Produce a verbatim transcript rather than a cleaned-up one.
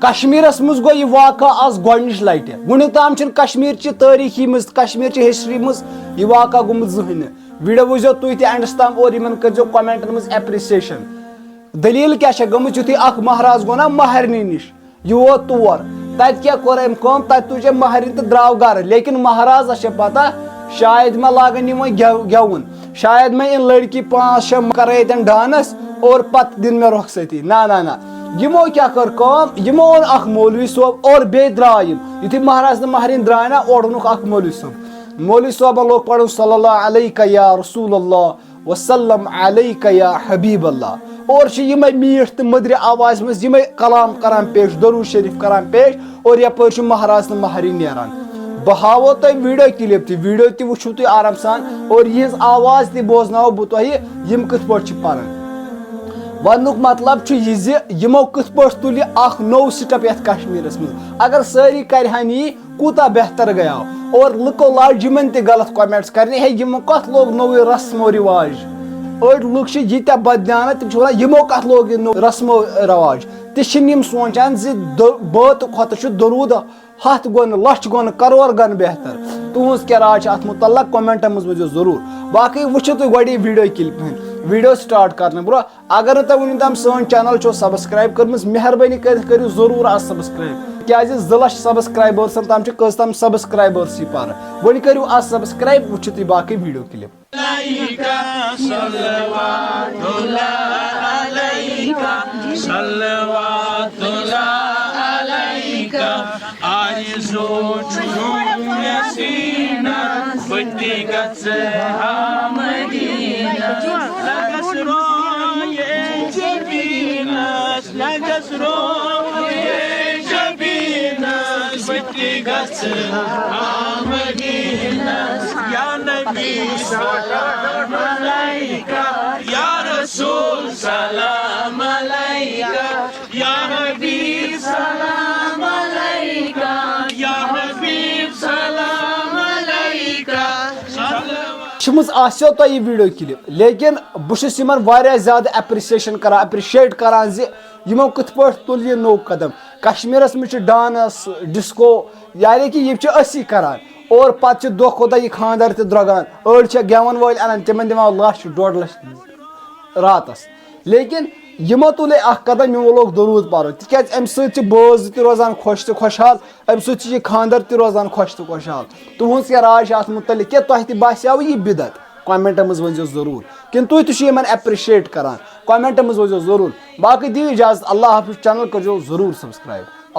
کشمیرس منٛز گوٚو یہِ واقعہ آز گۄڈٕنِچ لٹہِ۔ وُنیُک تام چھُنہٕ کشمیرچہِ تٲریٖخی منٛز، کشمیرچہِ ہسٹری منٛز یہِ واقعہ گوٚمُت زٕہٕنۍ نہٕ۔ ویڈیو وٕچھزیو تُہۍ تہِ اینڈس تام اور یِمن کٔرزیو کمنٹن منٛز اپریسیشن۔ دٔلیٖل کیٛاہ چھےٚ گٔمٕژ؟ یُتھُے اکھ مہراز گوٚو نا مہرنہِ نِش، یہِ ووت تور، تتہِ کیٛاہ کوٚر أمۍ کٲم؟ تتہِ تُج أمۍ مہرنہِ تہٕ درٛاو گرٕ، لیکن مہرازس چھےٚ پتہ، شاید ما لاگن یِم وۄنۍ گٮ۪و-، گٮ۪وُن، شاید ما یِن لڑکی پانٛژھ شےٚ، ما کرے ییٚتٮ۪ن ڈانس اور پتہٕ دِن مےٚ رۄخصتی۔ نہ نہ نہ، یِمو کیٛاہ کٔر کٲم؟ یِمو اوٚن اکھ مولوی صٲب اور بیٚیہِ درٛاے یِم۔ یُتھُے مہراز تہٕ مہرِنۍ درٛاے نا، اورٕ اوٚنُکھ اکھ مولوی صٲب۔ مولوی صٲبن لوگ پرُن صلی اللہ علیک یا رسول اللہ وسلم علیک یا حبیب اللہ۔ اور چھِ یِمے میٖٹھ تہٕ مٔدرِ آوازِ منٛز یِمے کلام کران پیش، درود شریف کران پیش، اور یپٲرۍ چھُ مہراز تہٕ مہرِنۍ نیران۔ بہٕ ہاوو تۄہہِ ویڈیو کلپ تہِ، ویڈیو تہِ وٕچھِو تُہۍ آرام سان، اور یِہنٛز آواز تہِ بوزناوو بہٕ تۄہہِ، یِم کِتھ پٲٹھۍ چھِ پران۔ وننُک مطلب چھُ یہِ زِ یِمو کِتھ پٲٹھۍ تُلہِ اکھ نوٚو سٹیپ یتھ کشمیرس منٛز۔ اگر سٲری کرِہن یی، کوٗتاہ بہتر گٔیاو۔ اور لُکو لاج یِمن تہِ غلط کمنٹس کرنہِ، ہے، یِمو کتھ لوگ نوٚوٕے رسم و رواج؟ أڑۍ لُکھ چھِ ییٖتیٛاہ بددیانت، تِم چھِ ونان، یِمو کتھ لوگ یہِ نوٚو رسم و رواج؟ تہِ چھِنہٕ یِم سونچان زِ دُ-، بٲتہٕ کھۄتہٕ چھُ دروٗد ہتھ گۄنہٕ، لچھ گۄنہٕ، کرور گۄنہٕ بہتر۔ تُہنٛز کیٛاہ راے چھِ اتھ متعلق؟ کمنٹن منٛز ؤنۍزیو ضروٗر۔ باقٕے وٕچھِو تُہۍ گۄڈٕ یہِ ویڈیو کلپ ہٕنٛدۍ۔ ویڈیو سٹارٹ کرنہٕ برونٛہہ اگر نہٕ تۄہہِ وُنیُک تام سٲنۍ چینل چھو سبسکرائب کٔرمٕژ، مہربٲنی کٔرِتھ کٔرِو ضروٗر از سبسکرائب، کیازِ زٕ لچھ سبسکرائبرسن تام چھِ کٔژ تام سبسکرائبرسٕے پرٕ۔ وۄنۍ کٔرِو از سبسکرائب، وٕچھِو تُہۍ باقٕے ویڈیو کلپ۔ علیک صلوات اللہ علیک، صلوات اللہ علیک۔ آرزو چھُم یزیٖنس، بہٕ تہِ گژھٕ ہا مدیٖنس۔ نہ گژھٕ رویے جبیٖنس، نہ گژھٕ رویے جبیٖنس، بہٕ تہِ گژھٕ ہا مدیٖنس۔ یا نبی سلام علیکہ، یا رسول سلام علیکہ۔ یا حبیب سلام علیکہ، یا حبیب سلام علیکہ۔ صلوات۔ وٕچھمٕژ آسیو تۄہہِ یہِ ویڈیو کلپ، لیکن بہٕ چھُس یِمن واریاہ زیادٕ اپریسیشن کران، اپریشیٹ کران زِ یِمو کِتھ پٲٹھۍ تُل یہِ نوٚو قدم۔ کشمیرس منٛز چھُ ڈانس، ڈسکو، یعنی کہِ یہِ چھِ أسی کران، اور پتہٕ چھِ دۄہ کھۄتہٕ دۄہ یہِ خانٛدر تہِ درٛۄگان۔ أڑۍ چھِ گٮ۪ون وٲلۍ انان، تِمن دِوان لچھ، ڈۄڈ لچھ راتس۔ لیکن یِمو تُلے اکھ قدم، یِمو لوگ درود پرُن، تِکیازِ امہِ سۭتۍ چھِ بٲژ تہِ روزان خۄش تہٕ خۄشحال، امہِ سۭتۍ چھِ یہِ خانٛدر تہِ روزان خۄش تہٕ خۄشحال۔ تُہنٛز کیٛاہ راے چھِ اتھ متعلق؟ کیٛاہ تۄہہِ تہِ باسیوٕ یہِ بدعت؟ کمنٹن منٛز ؤنۍزیو ضروٗر۔ کِنہٕ تُہۍ تہِ چھِو یِمن اپریشیٹ کران؟ کمنٹن منٛز ؤنۍزیو ضروٗر۔ باقٕے دِیِو اجازت، اللہ حافظ، چینل کٔرۍزیو ضروٗر سبسکرائب۔